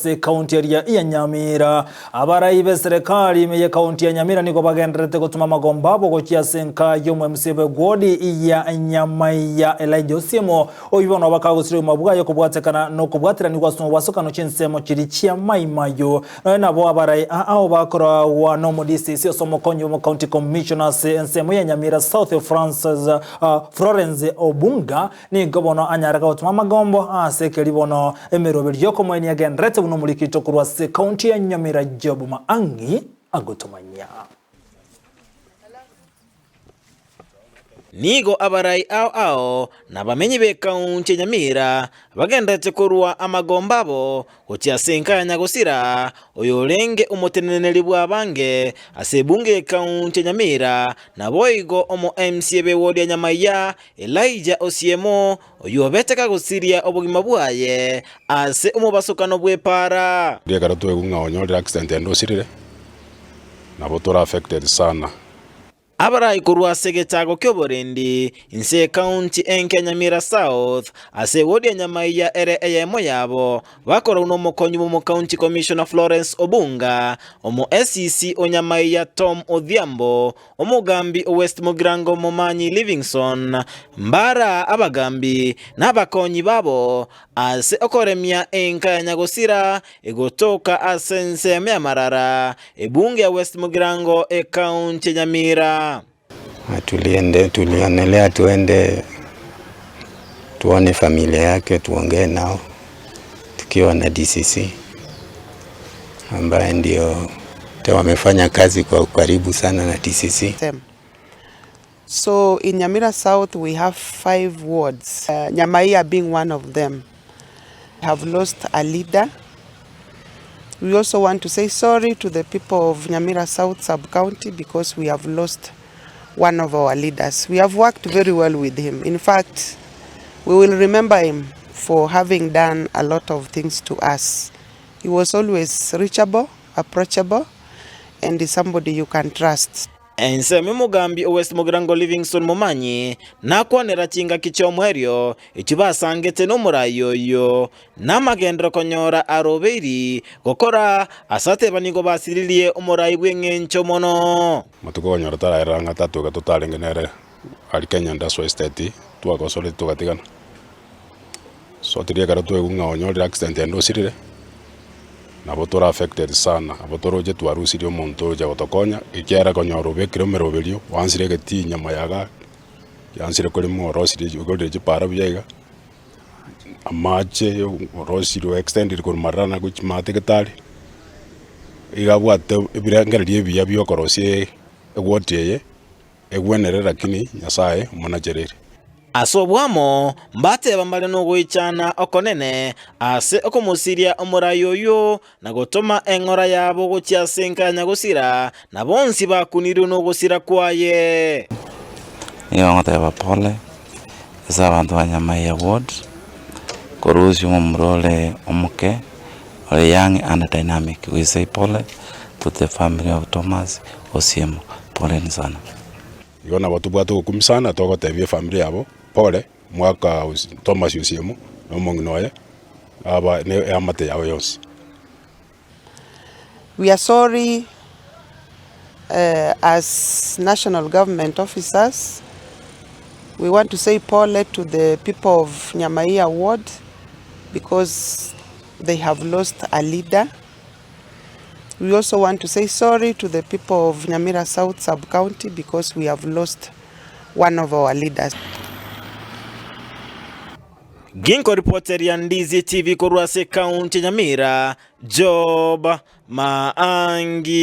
ase ekaunti eria ya Nyamira. Abarai b'eserekari ime y'ekaunti ya Nyamira nigo bagendererete gotuma amagomba abo gochia ase enka y'omo-MC bw'ewodi ya Nyamaiya Elijah Osiemo, oyio bono bakagosira obogima bwaye kobwatekana nokobwateranigwa ase omobasokano chinsemo chiria chia Mai Mahiu. Nonya nabo abarai ao bakoragwa n'omo-DCC ase omokonyi bw'omo-county commissioner ase ensemo ya Nyamira South Francis Florence Obunga nigo bono anyare gotoma amagombo ase ekeri bono emeroberio y'okomoenia egendererete buna omorikito korwa ase county ya Nyamira Job Maang'i agotomanyia. Nigo abarai ao ao na abamenyi b'ekaunti ya Nyamira bagenderete korua amagomba abo gochia ase enka ya Nyagosira, oyorenge omoteneneri bw'abange ase ebunge y'ekaunti ya Nyamira, naboigo omo MCA b'ewodi ya Nyamaiya, Elijah Osiemo, oyio obete kagosiria obogima bwaye ase omobasokano bw'epaara. Ekero twaigwa ng'a onyorire accident ende osirire, nabo tore affected sana. Abarai korwa ase egechago ki'oborendi inse y'ekaunti enke ya Nyamira South, ase ewodi ya Nyamaiya ere eyemo yabo, bakorau nomokonyi bw'omokaunti Commissioner Florence Obunga, omo SEC o Nyamaiya Tom Odhiambo, omogambi o West Mugirango Momanyi Livingson, mbara abagambi na abakonyi babo ase okoremia enka ya Nyagosira egotoka ase ensemo y'amarara, ebunge ya West Mugirango, ekaunti ya Nyamira. Tuliende, tulionelea tuende tuone familia yake tuongee nao tukiwa na DCC ambaye ndio wamefanya kazi kwa ukaribu sana na DCC. Them. So in Nyamira South we have five wards, uh, Nyamaiya being one of them. Have lost a leader. We also want to say sorry to the people of Nyamira South sub-county because we have lost one of our leaders. We have worked very well with him. In fact, we will remember him for having done a lot of things to us. He was always reachable, approachable, and is somebody you can trust. Ensemo y'omogambi o West Mugirango Livingstone Momanyi nakwanera chingaki chi'omoerio echio basangete nomorai oyio, namagenderero konyora arobeiri gokora ase ateba nigo basiririe omorai bw'eng'encho mono. Amatuko okonyora taraerera ng'a tatoka totarenge nere aria Kenya Industrial Estate twagosorete togatigana. So riria ekero twaigwa ng'a onyorire accident ende osirire, nabo tore affected sana, nabo toroche twarusirie omonto ocha gotokonya, ekiagera konyora obekire omeroberio, oansire egetii nyuma ya igaa, giansire korema orosirie okorire chipara buya iga, amache orosirie oextendire korwa marana gochia maate getari, iga abwate ebirengererio ebiya bia okorosia eward eye. Egwenere lakini Nyasae omonachereire. Ase obwamo mbateba mbare nogoichana okonene ase okomosiria omorai oyio, na gotoma eng'ora yabo gochia ase enka ya nyagosira, na bonsi bakunirwe nogosira kwaye. Nigo ngoteba pole ase abanto ba Nyamaiya ward, korusia omomura ore omoke, ore young and dynamic, we say pole to the family of Thomas Osiemo, poleni sana. Igo nabo tobwate ogokumia sana togotebia efamiri yabo pole, mwaka Thomas Osiemo na omong'ina oye, aba ne eamate yabo yonsi. We are sorry uh, as national government officers. We want to say pole to the people of Nyamaiya ward because they have lost a leader. We also want to say sorry to the people of Nyamira South sub-county because we have lost one of our leaders. Ginkoripoteria Ndizi TV korwa ase ekaunti ya Nyamira, Job Maangi.